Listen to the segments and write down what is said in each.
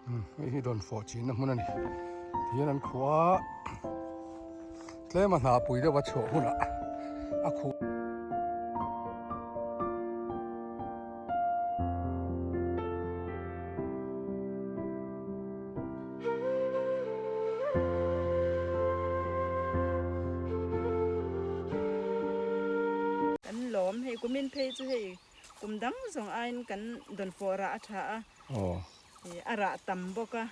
Hei hi dawnfawh chinna hmun a ni. Tihian an khuh a, tlem a hna pui deuh a chhuah hunah a khuh. Kan lawm hei kumin phei chu hei kum dang zawng aiin kan dawnfawh rah a tha a. A rah tam bawk a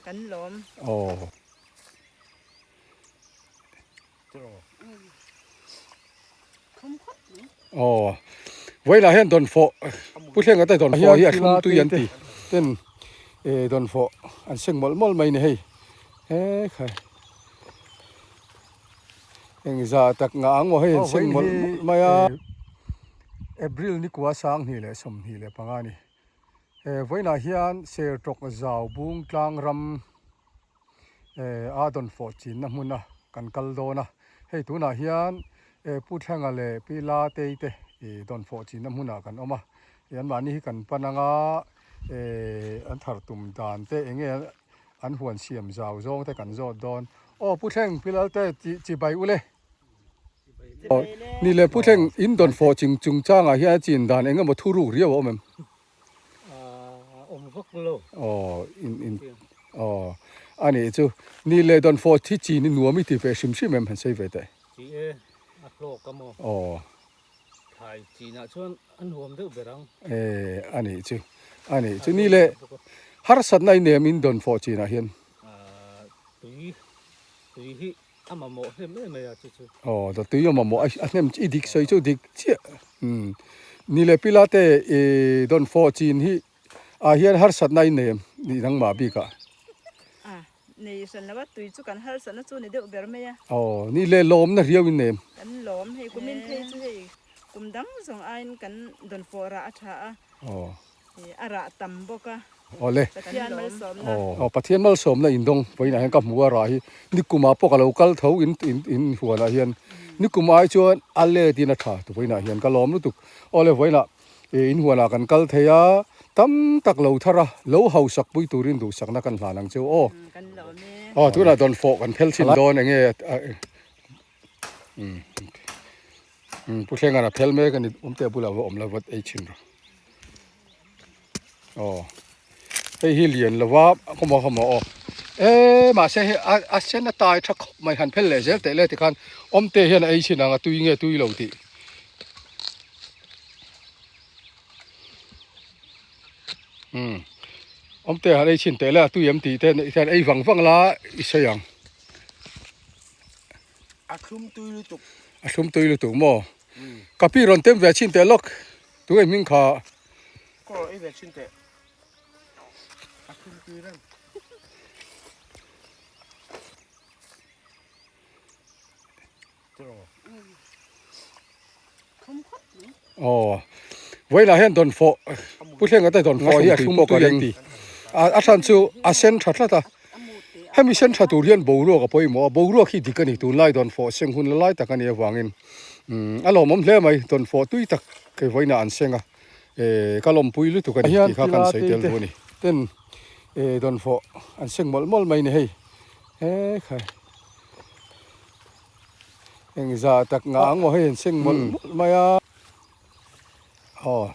kan lawm. Aw vawilah hian dawnfawh pu thlenga te dawnfawh hi a thlum tui an ti ten eh dawnfawh an seng mawlh mawlh mai a ni hei he khai engzah tak ngah ang maw hei an seng mawlh mawlh mai a April ni kua 2025 a ni eh vawiinah hian sertawk zau bung tlang ram. A dawnfawh chinna hmuna kan kal dawn a, hei tunah hian Pu Thlenga leh Pi Latei te dawnfawh chinna hmunah kan awm a, anmahni hi kan pan anga an thar tum dan te eng nge an huan siam zau zawng te kan zawt dawn. Aw Pu Thleng, Pi Lalte chibai ule. Ni leh Pu Thleng, in dawnfawh ching chungchangah hian a chin dan eng emaw thuruk riau a awm em? Awm vak lo. Aw in in aw a nih chu ni leh dawn fawh thi chin i nuam i ti ve hrim hrim em han sawi ve teh. Ti e a hlawk a maw. Aw. Thlai chinah chuan a nuam deuh ber ang. E a nih chu a nih chu ni leh harsatna i nem in dawn fawh chinah hian. Tui tui hi A mamawh hnem em mai a chu chu. Aw da tui a mamawh a hnem i dik sawi chu dik chiah umm ni leh pila te i dawn fawh chin hi ah hian harsatna in nei em ni nangmah bik ah. A nei hran lo a tui chu kan harsatna chu ni deuh ber mai a. Aw ni leh lawmna riau in nei em. Kan lawm hei kumin phei chu hei kum dang zawng aiin kan dawn fawh rah a tha a. Aw. A rah tam bawk a. Awle. Pathian malsawmna. Aw Pathian malsawmna in dawng vawiinah hian ka hmu a rah hi nikum ah pawh ka lo kal tho in in in huanah hian nikum ai chuan a let in a tha tu vawiinah hian ka lawm lutuk. Awle vawiinah in huanah kan kal thei a tam tak lo thar a lo hausak pui turin duhsakna kan hlan ang cheu aw. Kan lawm e. Aw tunah dawnfawh kan phel chhin dawn enge umm Pu Thlenga'n a phel mek a ni awm teh bulah va awm lo vat ei chhin rawh aw hei hi lian lo va khawmaw khawmaw aw e mahse hei a a sen a tai tha khawp mai han phel leh zel teh le tikhan awm te hian a ei chhin ang a tui nge tui lo tih umm awm te han ei chhin teh le a tui em tih te hian ei vang vang la i sawi ang. A thlum tui lutuk. A thlum tui lutuk maw? Ka pi rawn tem ve chhin teh lawk. Tu nge hming kha? Ka rawn ei ve chhin teh. A thlum tui reng. Aw vawilah hian dawnfawh pu thlenga te dawnfawh hi a thlum pawh ka ring a hran chu a sen tha tlat a hemi sen tha tur hian boruak a pawimawh a boruak hi dik a ni tunlai dawnfawh seng hun la lai tak a nih avangin a lawmawm hle mai dawnfawh tui tak kei vawiinah an seng a eh ka lawmpui lutuk a ni tih kha kan sawi tel duh a ni ten eh dawnfawh an seng mawlh mawlh mai a ni hei he khai. Engzah tak ngah ang maw hei an seng mawlh mawlh mai a aw.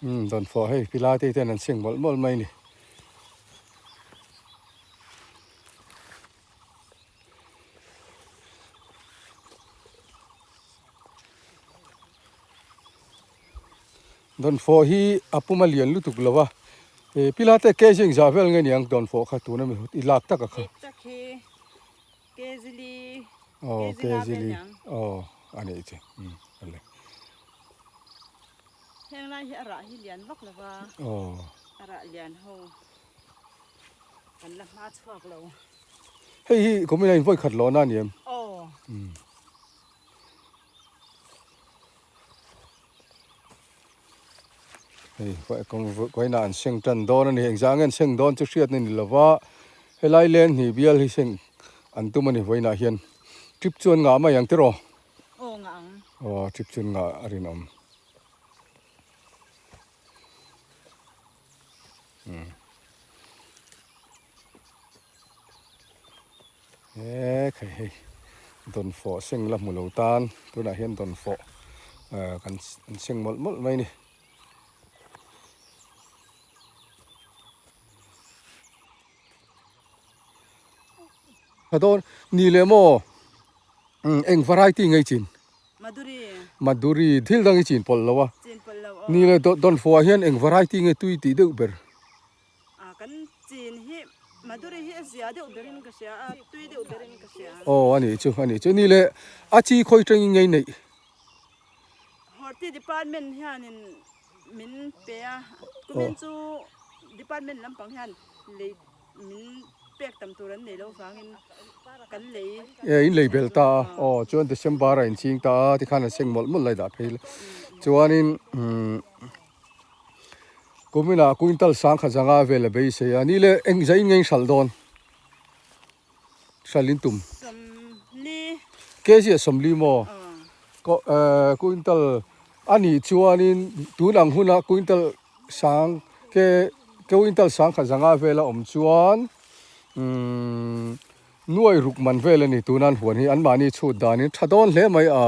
Umm dawnfawh hei pilai te hian an seng mawlh mawlh mai a ni. Dawnfawh hi a pum a lian lutuk lo a, eh pilai te kg engzah vel nge niang dawnfawh kha tuna mi i lak tak a kha. Kezili Aw Kezili nga vel Kezili niang. Aw a nih chu umm ale. Heng lai hi a rah hi lian vak lo va. Aw. A rah lian ho kan la hma chhuak lo. Hei hi kumin a in vawi khat lawhna a ni em? Aw. Hei vawiinah an seng tan dawn a ni. Engzah nge an seng dawn chu hriatna ni lova helai leng hnih bial hi seng an tum a ni vawiinah hian. Trip chu an ngah mai ang tiraw? Aw ngah ang. Aw trip chu an ngah a rinawm. He khai hei dawnfawh seng la hmu lo tan tunah hian dawnfawh ah kan an seng mawlh mawlh mai a ni. Tha dawn ni leh maw eng variety nge i chin? Madhuri. Madhuri thil dang i chin pawlh lo a. Chin pawlh lo aw. Ni leh dawnfawh ah hian eng variety nge tui tih deuh ber? A kan chin hi Madhuri hi a zia deuh berin ka hria a, tui deuh berin ka hria. Aw a nih chu a nih chu. Ni leh a chi khawi tangin ngei neih? Horti department hianin min pe a, kumin chu department lampang hian lei min pek tam tur an nei lo vangin kan lei. E in lei belh ta a, aw chuan December a inching ta a tikhan an seng mawlh mawlh lai dah phei la chuanin umm. Kuminah quintal sangkhat zanga vel a beisei a, ni le eng zah in nge in hralh dawn? Hralh in tum. Sawmli. Kg ah sawmli maw? Ko eh quintal a nih chuanin tun ang huna quintal sang ke quintal sangkhat zanga vel a awm chuan umm nuai ruk man vel a ni tunan huan hi anmahni chhut danin tha dawn hle mai a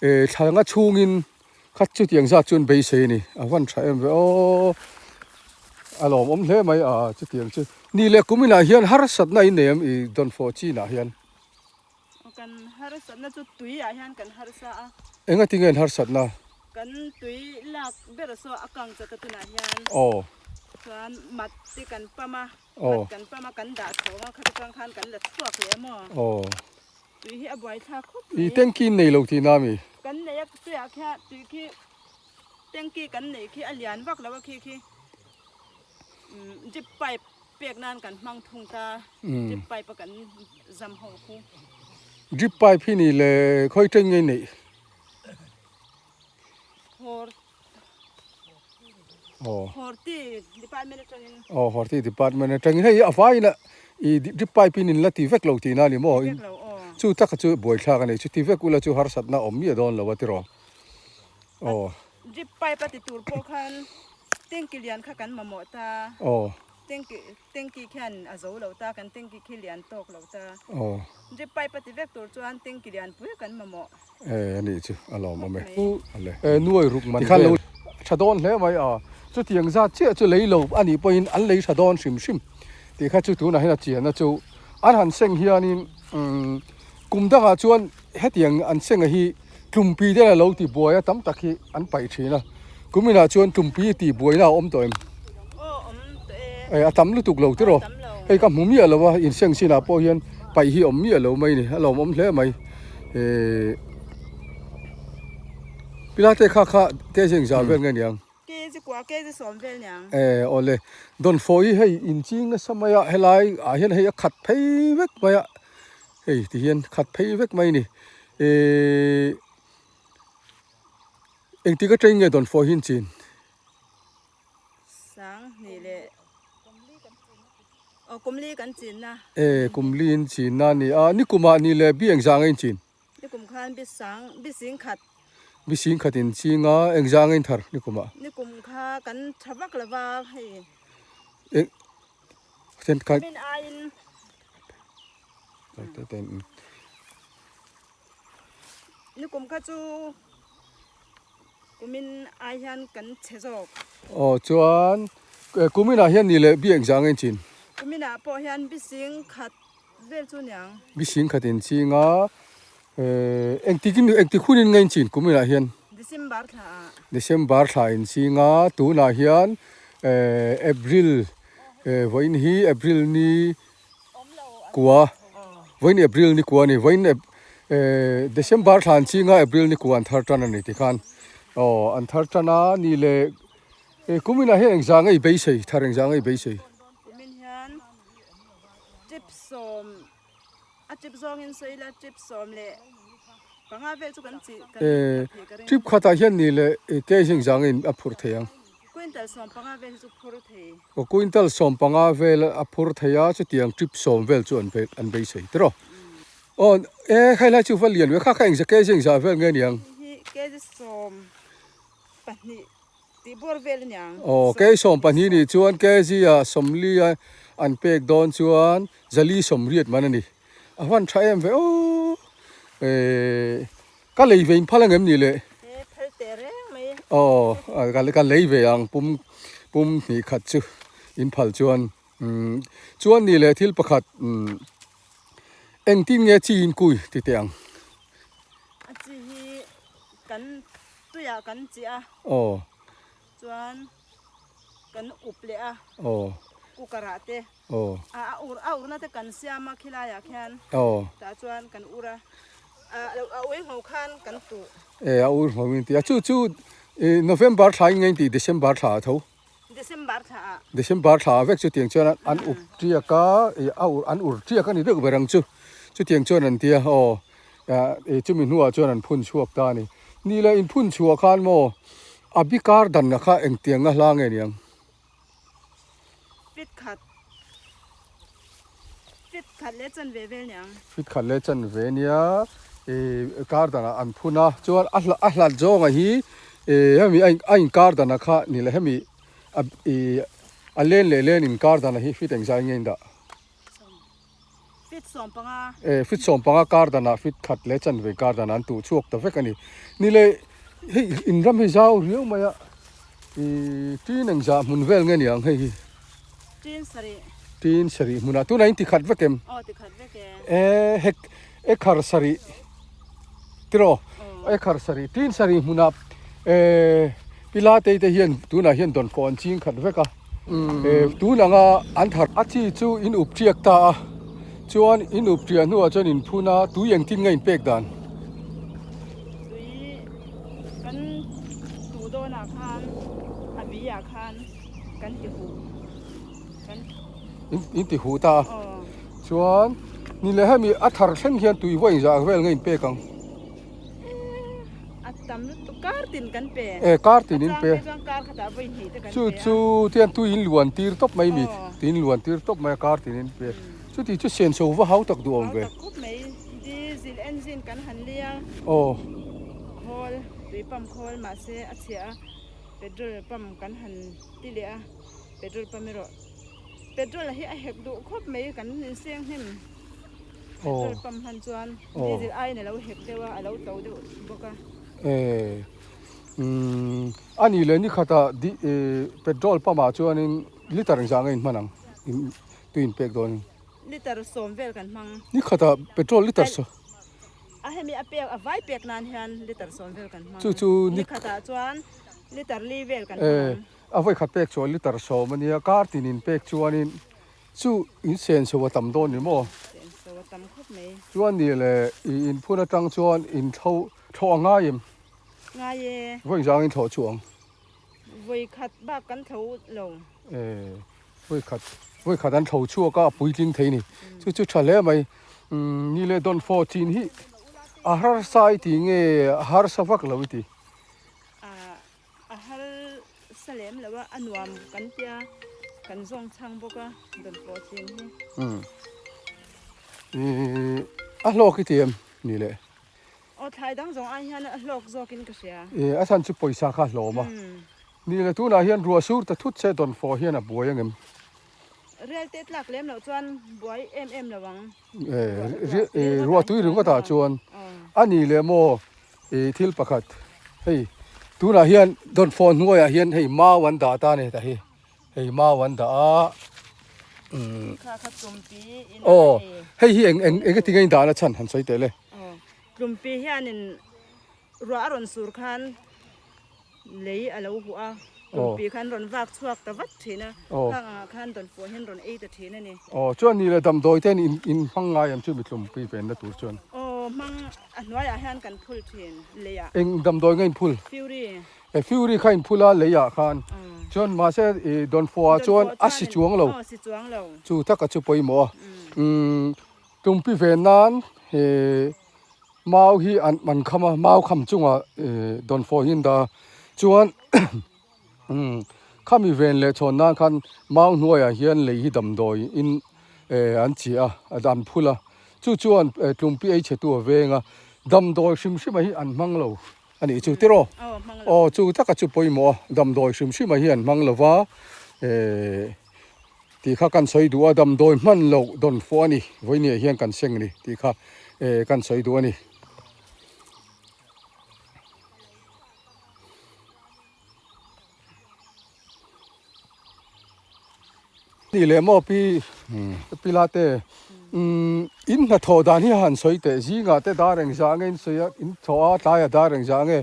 eh thla nga chhungin Khat chutiang zat chuan beisei a ni. A van tha em ve aw. A lawmawm hle mai a chutiang chu. Ni leh kum inah hian harsatna in nei em i dawnfawh chinah hian? Kan harsatna chu tui ah hian kan harsa a. Enga tinge an harsatna? Kan tui lak ber saw a kang chat a tunah hian. Aw. Chuan mat te kan pam a. Aw. Mat kan pam a kan dah chhawng a khat atang khan kan la chhuak leh a maw? Aw. Tui hi a buai thlak khawp mai. I tanky in nei lo tihna ami? Kan nei a, tuiah khian tui khi tanky kan neih khi a lian vak lo a khi khi drip pipe pek nan kan hmang thung ta, drip pipe a kan zam ho khu. Drip pipe hi ni le khawi teng nge neih? Hawr Aw. Horti department atangin. Aw Horti department atangin hei a vaiin a i drip pipe in in la ti vek lo tihna a ni maw? Vek lo aw. Chu taka chu buaithlak a nei chu ti vek ula chu harsatna awm miah dawn lo a tiraw? Aw. Drip pipe a ti tur pawh khan tanky lian kha kan mamawh ta. Aw. Tanky tanky khian a zo lo ta kan tanky khi lian tawk lo ta. Aw. Drip pipe a ti vek tur chuan tanky lian pui kan mamawh. E anih chu a lawm awm e. E nuai ruk man vel. Tha dawn hle mai a, chutiang zat chiah chu lei lo a nih pawhin an lei tha dawn hrim hrim tih kha chu tunah hian a chianna chu an han seng hianin kum dangah chuan hetiang an senga hi tlumpi te a lo ti buai a tam tak hi an paih thin a, kuminah chuan tlumpi tih buaina a awm tawh em? E a tam lutuk lo tiraw? Hei ka hmu miah lo a inseng chinah pawh hian paih hi awm miah lo mai a ni a lawmawm hle mai. Ehh Pilate kha kha kg engzah vel nge niang? Kg kua kg sawm vel niang. Eh awle dawnfawh hi hei inching nasa mai a helai ah hian hei a khat phei vek mai a hei ti hian khat phei vek mai a ni ehh engtik atangin nge dawnfawh hi inchin? Sanghnih leh aw kumli kan chinna. E kumli in chinna a ni a, nikumah ni leh bi engzah nge in chin? Nikum khan bi sang bi sing khat. Bi sing khat in ching a, engzah nge in thar nikumah? Nikum kha kan tha vak lo va hei. Eng then khat. Min aiin. Nikum kha chu. Kumin ai hian kan chhe zawk. Aw chuan kuminah hian ni leh bi engzah nge in chin? Kuminah pawh hian bi sing khat vel chu niang. Bi sing khat in ching a, engtik in engtik hun in nge in chin kuminah hian? December thla ah. December thla in ching a, tunah hian April vawiin hi April ni kua vawiin April ni kua a ni vawiin eh December thla an ching a April ni kua an thar tan a ni tikhan aw an thar tan a ni leh eh kuminah hian engzah nge i beisei thar engzah nge i beisei. Kumin hian trip sawm. trip zawngin sawi ila trip 15 vel chu kan chi kan Eh, thei ka ring. trip khatah hian ni leh kg engzah nge a phurh thei ang? Quintal 15 vel hi chu phur thei. Aw quintal 15 vel a phur thei a, chutiang trip sawm vel chu an an beisei tiraw. Aw e khai lai chu va lian ve kha kha engzah kg engzah vel nge niang? Hei hi kg 12 Tih bawr vel a niang. Aw, kei 12 nih chuan kg ah 40 a an pek dawn chuan zali 80 man a ni. A hman tha em ve aw. Eh, ka lei ve in phal angem ni le? He phal teh reng mai. Aw, ka ka lei ve ang pum pum hnih khat chu in phal chuan. Umm chuan ni le thil pakhat umm engtin nge chi in kui ti teh ang? A chi hi kan Tuiah kan chiah a. Aw. Chuan kan up leh a. Aw. Cooker ah te. Aw. A a ur a urna te kan siam a khilai ah khian. Aw. Tah chuan kan ur a. A a ui ngho khan kan tuh. E a ur ngho in ti a. Chu chu November thla in nge in tih December thla ah tho. December thla ah. December thla ah vek chutiang chuan an up tiak a, ih a ur an ur tiak a ni deuh ber ang chu. Chutiang chuan an ti a, aw ih chumi hnuah chuan an phun chhuak ta a ni. Ni leh in phun chhuah khan maw a bi kar dan kha engtiang nga hla nge niang? Fit khat Fit khat leh chan ve vel niang. Fit khat leh chan ve nia ih kar danah an phun a, chuan a hla a hlat zawnga hi ih hemi a a inkar danah kha ni leh hemi a ih a len leh len inkar danah hi fit engzai nge in dah? Fit 15. Eh fit 15 kar danah fit khat leh chanve kar danah an tuh chhuak ta vek a ni. Ni leh hei inram hi zau riau mai a ih tin engzah hmun vel nge niang hei hi? Tin sarih. Tin sarih hmunah tunah in ti khat vek em? Aw ti khat vek e. Eh hek ekhar sarih tiraw ekhar sarih tin sarih hmunah eh pila te te hian tunah hian dawnfawh an ching khat vek a. Tun anga an thar a chi chu in up tiak ta a, chuan in up tiah hnuah chuan in phun a, tui engtin nge in pek dan? Tui kan tuh dawnah khan a bi ah khan kan ti huh kan In ti huh ta a, chuan ni leh hemi a thar thleng hian tui vawi inzah vel nge in pek ang? A tam lutuk kar tin kan pe. E kar tin in pe. A chang phei chuan kar khatah vawi hnih te kan pe a. Chu chu tian tui in luan tir tawp mai mi tui in luan tir tawp mai a kar tin in pe. Chuti chu senso va hau tak duh awm ve. Hau tak khawp mai. Diesel engine kan han li a. Aw. Khawl tui pump khawl mahse a chhia a petrol pump kan han ti leh a petrol pump erawh petrol hi a hek duh khawp mai kan inseng hnem. Petrol pump hman chuan diesel aiin a lo hek deuh a, a lo to deuh bawk a. E, umm, a nih leh ni khatah di e petrol pump ah chuanin liter engzah nge in hman ang? In tui in pek dawnin. Liter sawm vel kan hmang. Ni khatah petrol liter sawm. A hemi a pek a vai pek nan hian liter sawm vel kan hmang. Chu chu ni khatah chuan liter li vel kan hmang ang. E, a vawi khat pek chuan liter sawm a nia, kar tin in pek chuanin Chu in senso a tam dawn ni maw? Senso a tam khawp mai. Chuan ni le i in phun atang chuan in thlo thlawh a ngai em? Ngai e. Vawi zang in thlawh chu ang. Vawi khat bak kan thlo lo. E, vawi khat, vawi khat an thlo chhuak a, a puitling thei ni. Chu chu tha hle mai. Umm ni le dawnfawh chin hi a harsa i ti nge a harsa vak lo i ti? Ah. A har sa lem lo a, a nuam kan tia kan zawng chhang bawk a dawn pawh chin hi. Umm ih a hlawk i ti em ni le? Aw thlai dang zawng ai hian a hlawk zawk in ka hria. Ih a chhan chu pawisa kha a hlawm a. Ni le tunah hian ruah sur ta thut se dawn fawh hian a buai angem? Rial te tlak lem loh chuan buai em em lo ang. Eh ruah tui ringawt ah chuan a ni leh maw ih thil pakhat hei tunah hian dawnfawh hnuaiah hian hei mau an dah ta a ni heta hi hei mau an dah a umm aw hei hi eng eng eng tinge in dahna chhan han sawi teh le. Tlumpi hianin ruah a rawn sur khan. Lei a lo huh a, tumpi khan rawn vak chhuak ta vat thin a, khang angah khan dawn pawh hian rawn ei ta thin a ni. Aw, chuan ni le damdawi te in in hmang ngai em chu mi tlumpi venna tur chuan? Aw, hmang a hnuaiah hian kan phul thin, leiah. Eng damdawi nge in phul? Fury. E, Fury kha in phul a leiah khan. Chuan mahse i dawnfawhah chuan a si chuang lo. Aw, si chuang lo. Chu taka chu pawimawh a. Umm. Tlumpi ven nan eh mau hi an an kham a, mau kham chungah eh dawnfawh hi an dah a, chuan umm khami ven leh chhawn nan khan mau hnuaiah hian lei hi damdawi in eh an chiah a, an phul a, chu chuan eh tlumpi ei chhe tu a veng a, damdawi hrim hrim ah hi an hmang lo a nih chu tiraw? Aw chu taka chu pawimawh a, damdawi hrim hrim ah hi an hmang lo va eh. Tih kha kan sawi duh a, damdawi hman loh dawn fuh a ni, vawinia hian kan seng a ni tih kha eh kan sawi duh a ni. Tih leh maw pi pi la te umm in hnathawh dan hi han sawi teh zingah te dar engzah nge in sawi a in thawh a tlaiah dar engzah nge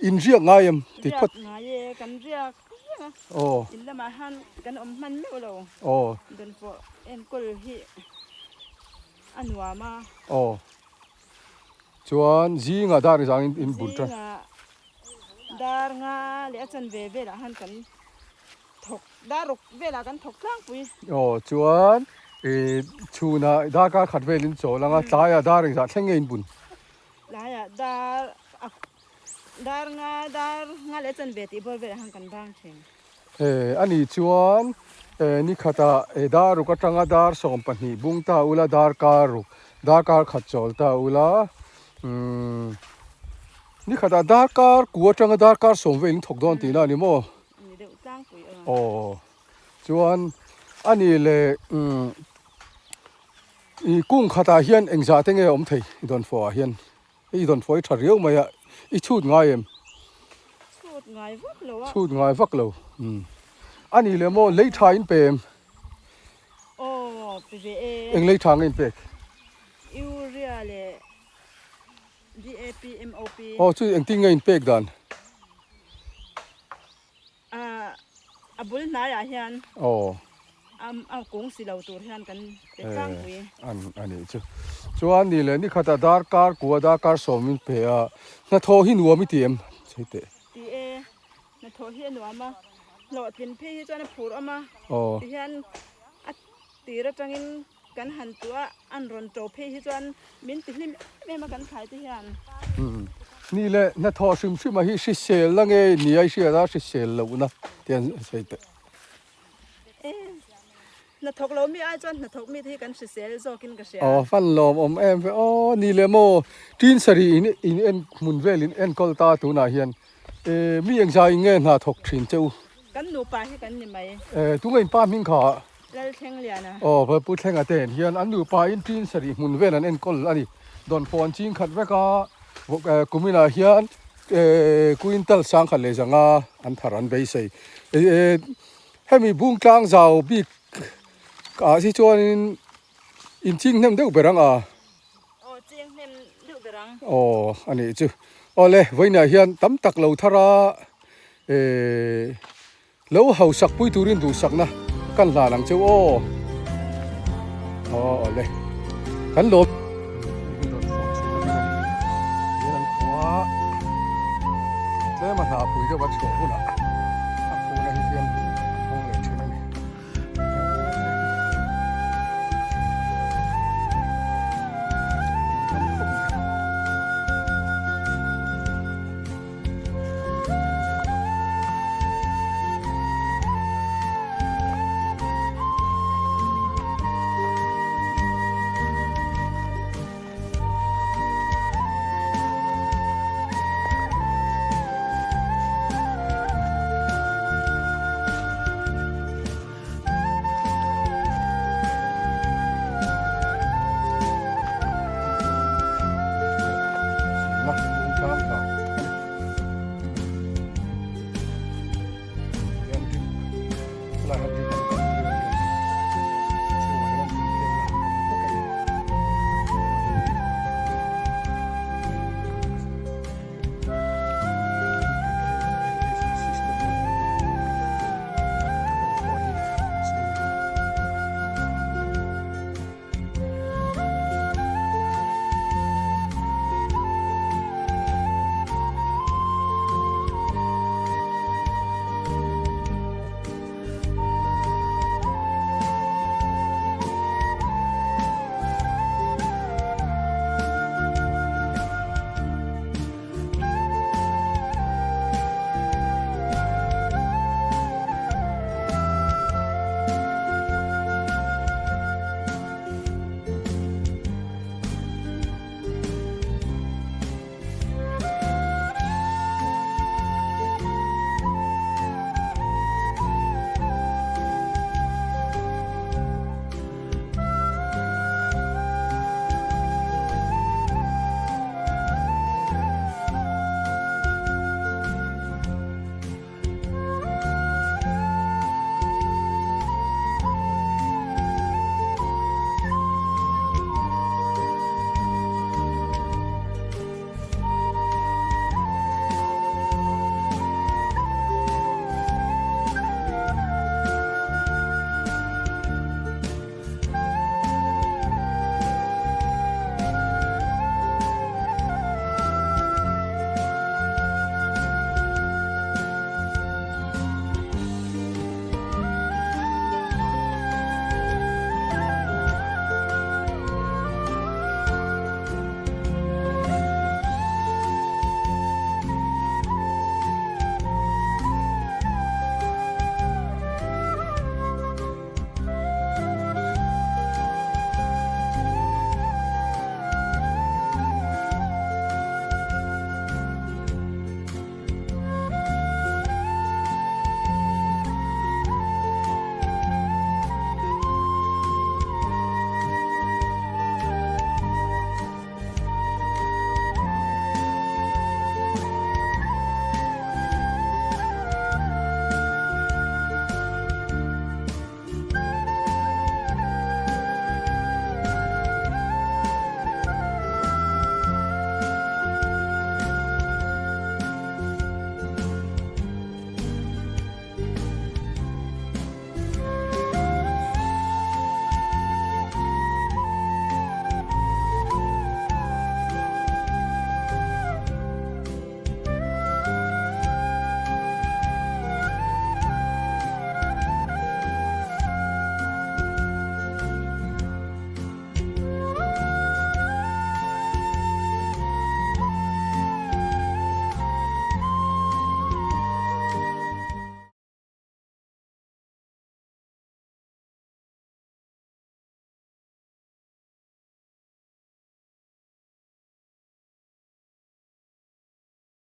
in riak ngai em tih phawt. Riak ngai e kan riak. Aw. In lamah hian kan awm hman meuh lo. Aw. Dawnpawh enkawl hi a nuam a. Aw. Chuan zingah dar zang in in bul tan. Zingah dar nga leh a chanve velah hian kan thawk dar ruk velah kan thawk tlangpui. Aw chuan ih chhunah darkar khat vel in chawl ang a tlaiah dar engzah thleng nge in bun. Tlaiah dar a Dar nga dar nga leh chanve tih bawr velah khan kan bang thin. Eh a nih chuan eh ni khatah eh dar ruk atanga dar 12 bung ta ula dar kar ruk dar kar khat chawl ta ula umm ni khatah dar kar ku atanga dar kar sawm vel in thawk dawn tihna a ni maw? Ni deuh tlangpui aw. Aw chuan a nih leh umm ih kung khatah hian engzah te nge a awm thei dawnfawh ah hian? I rawn fawi tha riau mai a, i chhut ngai em? Chhut ngai vak lo a. Chhut ngai vak lo. Umm. A nih leh maw lei tha in pe em? Aw, pe ve e. Eng lei tha nge in pek? Urea leh DAP, MOP. Aw, chu engtin nge in pek dan? A bul hnaiah hian a kung si lo tur hian kan pe tlangpui. A nih chu. Chuan ni leh ni khatah darkar kua darkar sawmin pe a, hnathawh hi nuam i ti em? Sawi teh. Ti e, hnathawh hi a nuam a, hlawhtlin phei hi chuan a phur awm a, tihian a tir atangin Kan han tuah an rawn to phei hi chuan min ti hlim em em a kan thlai te hian. Umm ni le hnathawh hrim hrim a hi hrisel na nge ni a i hriat a hrisel loh na te an sawi teh. E hnathawk lo mi ai chuan hnathawk mi te hi kan hrisel zawk in ka hria. Aw fan lawm awm em ve aw ni le maw tin sarih in in en hmun vel in enkawl ta tunah hian e mi engzah in nge hna thawk thin che u. Kan nupa hi kan ni mai. E tunge in pa hming kha. Lalthlengliana. Aw, Pu Thlenga te en hian an nupa in tin sarih hmun vel an enkawl a ni. Dawnfawh an ching khat vek a, kuminah hian quintal sangkhat leh zanga an thar an beisei. Hemi bungtlang zau bik ah hi chuanin in ching hnem deuh ber ang a. Aw, ching hnem deuh ber ang. Aw, a nih chu. Awle, vawiinah hian tam tak lo thar a, Lo hausak pui turin duhsakna kan hlan ang cheu aw. Aw awle. Kan lawm. Tlema hna pui deuh a chhuah hunah.